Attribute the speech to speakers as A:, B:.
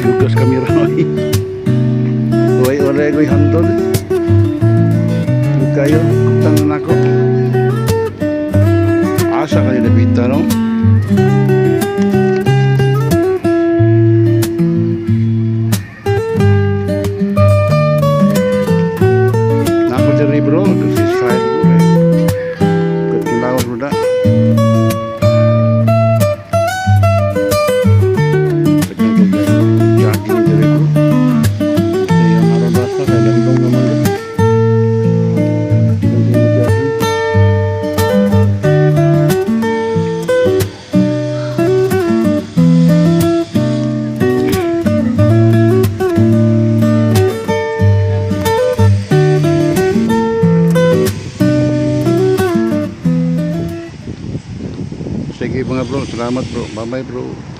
A: Lugas kami ron. Way wala ko'y handle. Kayo, kutang na nako. Asa kayo napita, no? Nako diri, bro, kasi side ko eh. Katilawan mo na. Jogging diri, bro. Kaya ang araw basta, kaya landong naman ko. Hindi mo jogging. Sige, mga bro, salamat, bro. Bye bye, bro.